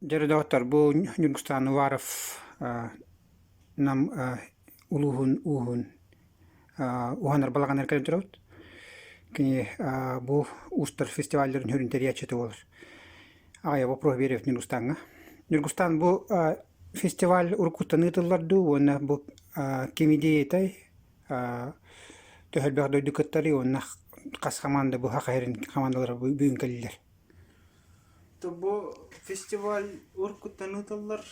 Дьэ, доҕоттор, бу Ньургустаан Уваров Нам улууһун ууһун уһанар балаҕаннар кэлэн турабыт. Кини бу уустар фестивалларын сүрүн тэрийээччитэ буолар. Аҕыйах вопрос биэрэбит Ньургустааҥҥа. Ньургустаан бу фестиваль уруккуттан ыытыллар дуу уонна бу ким идеятай, төһө элбэх дойду кыттарый уонна хас хамаанда бу Саха сирин хамаандалара бүгүн кэллилэр? Бу фестиваль уруккуттан ыытыллар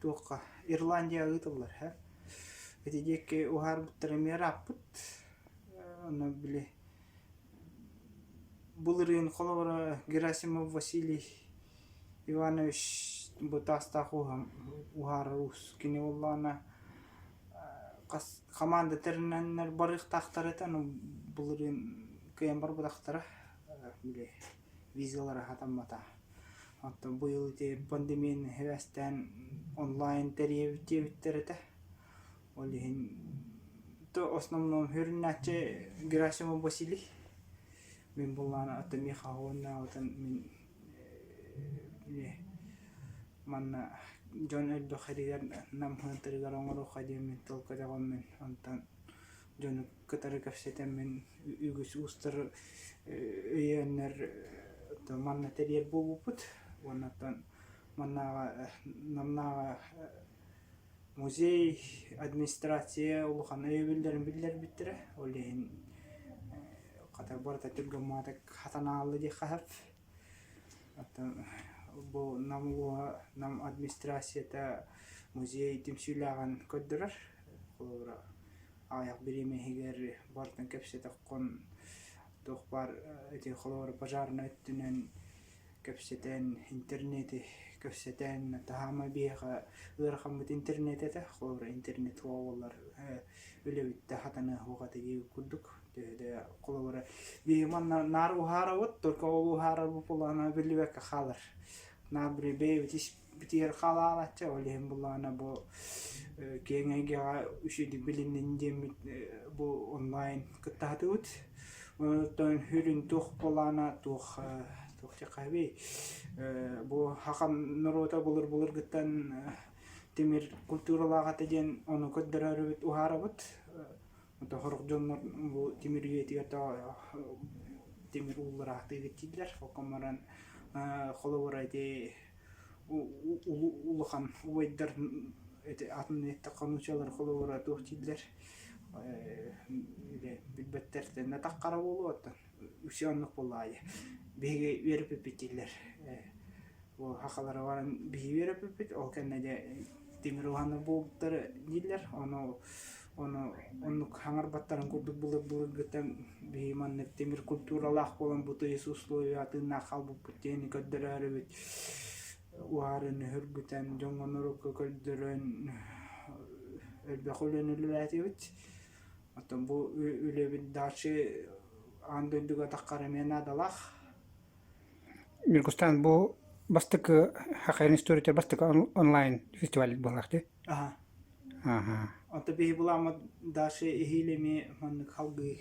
туохха Ирландияҕа ыытыллар һэ. Ити диэки уһаарбыттар эмиэ ырааппыт. Онно били былырыын холобура Герасимов Василий Иванович бу Таастаах уһаарар уус кини буоллаҕына хас хамаанда тэринэннэр барыахтаахтар этэ, ону былырыын кыайан барбатахтара били визалара хатаммата. Оттон быйыл ити пандемияны сибээстээн онлайн тэрийэбит диэбиттэр этэ. Ол иһин то основном сүрүннээччи Герасимов Василий. Мин буллаана оттон миэхэ уоннаабытын мин манна дьон элбэх эригэр намыһыантарыгар оҥоруохха диэммин тыл көтөҕөммүн онтон дьону кытары кэпсэтэммин үгүс уустар өйөөннөр манна тэрийэр буолбуппут уонна оттон маннааҕы Намнааҕы музей администрация улахан өйөбүллэрин биллэрбиттэрэ ол иһин хата барыта түргэн хатан аалла диэххэ сөп. Оттон бу Нам улууһа Нам администрацията музей түмсүүлээҕин көрдөрөр. Холобура, аҕыйах бириэмэ иһигэр барытын кэпсэтэххин туох баар ити холобура пожарнай өттүнэн кэпсэтэн, интернети кэпсэтэн, таһаама биһиэхэ ыарахаммыт интернет этэ. Холобура, интернет буоллар үлэбит да хатаныа суох этэ диэбит курдук. Төһө да холобура биһи манна наар уһаарабыт, только ол уһаарарбыт буоллаҕына биллибэккэ хаалар. Наар били бэйэбит испитигэр хаалаалаччы, ол иһин буоллаҕына бу киэҥ эйгэҕэ үчүгэйдик билиннин диэммит бу онлайн кыттаһатыбыт. Оттон сүрүн туох буоллаҕына туох туох диэххэ бу саха норуота былыр-былыргыттан тимир культуралаах этэ диэн ону көрдөрөрүбүт уһаарабыт. Онтон сорох дьоннор бу тимир үйэтигэр тимир ууллараахтыыгыт дииллэр. Ол баран холобура ити улахан убайдар ити атын эттэххэ нууччалар холобура туох дииллэр билбэттэртэн атаххара буолуо оттон үксэ оннук буоллаҕа биһиги үөрэппиппит дииллэр Бу сахалары баран биһиги үөрэппиппит, ол кэннэ дьэ тимир уһанар буолбуттар дииллэр. Ону ону оннук хаҥарбаттарын курдук былыр-былыргыттан биһиги маннык тимир культуралаах буолан бу тыйыс условия тыыннаах хаалбыппыт диэни көрдөрөөрүбүт уһаарыыны сөргүтэн, дьоҥҥо норуокка көрдөрөн элбэх үлэни үлэлээтибит. Оттон бу үлэбит дальше аан дойдуга таххар эмиэ наадалаах. Ньургустаан бу бастакы Хахайын историятыгар бастакы онлайн фестиваль буоллах дии? Аха. Аха. Онто биһи буламмыт дальше иһиил эмиэ маннык халгыы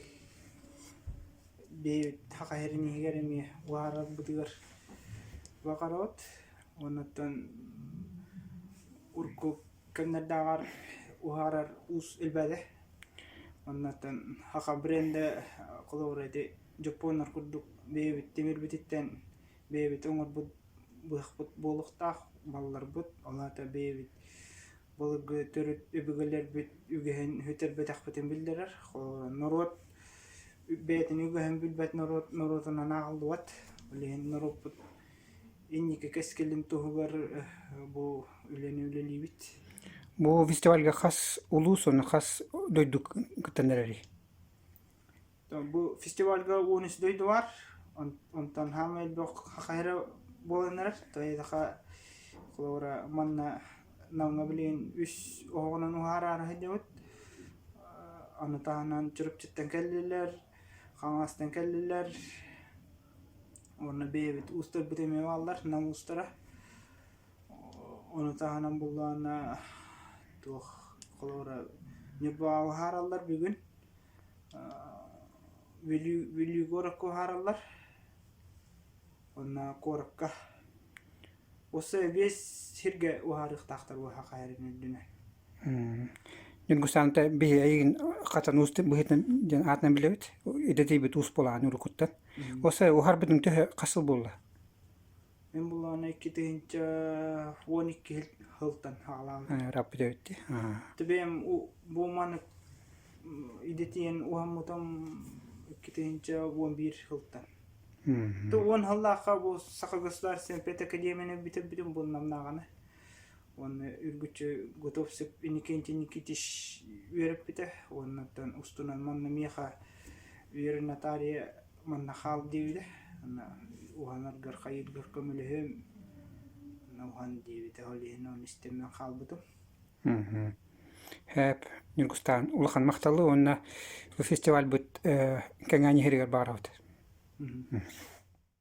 бэйэбит Саха сирин иһигэр эмиэ уһаарарбытыгар баҕарабыт. Оннуттан урукку кэмнэрдээҕэр уһаарар уус элбээтэ. Оннуттан саха брендэ холобура ити дьоппуоннар курдук бэйэбит тимирбититтэн бэйэбит оҥорбут быһахпыт буолуохтаах балларбыт, ол аата бэйэбит былыргы төрүт өбүгэлэрбит үгэһин сүтэрбэтэхпитин биллэрэр. Норуот бэйэтин үгэһин билбэт норуот норуотунан ааҕыллыбат. Ол иһин норуоппут инники кэскилин туһугар бу үлэни үлэлиибит. Бу фестивальга хас улуус уонна хас дойду кыттан эрэрий? Бу фестивальга 13 дойду бар. Онтон хаамай элбэх хахайра буолан эрэр. Тоҕо холобура манна Намҥа билигин үс оһоҕунан уһаараары сылдьабыт. Ону таһынан Чурапчыттан кэллилэр, Хаҥаластан кэллилэр. Уонна бэйэбит уустарбыт эмиэ бааллар, Нам уустара. Ону таһынан буллаҕына туох холобура Ньурбаҕа уһаараллар бүгүн. Бүлүү Бүлүү куоракка уһаараллар уонна куоракка Уоса биэс сиргэ уһаарыахтаахтар уоһа хайарын үрдүнэн. Ньургустаанта биһи эйигин хатан уус быһыытынан диэн аатынан билэбит. Идэтийбит уус буолаҕын уруккуттан. Уоса уһарбытыҥ төһө хас сыл буолла? Мин булаана 2012 сылтан саҕалаабытым. Раппыт эбит дии. Бэйэм бу маннык идэтийэн уһаммытым 2011 сылтан. Уон сыллаахха бу Саха государственнай педакадемияны бүтэрбитим бу намнааҕына. Уонна үргүччү Готовцев Иннокентий Никитич үөрэппитэ. Уоннаттан устунан манна миэхэ үөрэ Наталья манна хаал диэбитэ. Аны уһанаргар хайыыргар көмөлөһүөм. Уһан диэбитэ. Ол иһин оны истэммин хаалбытым. Һээп, Ньургустаан улахан махталы уонна фестивальбыт кэҥээн иһэригэр баҕарабыт.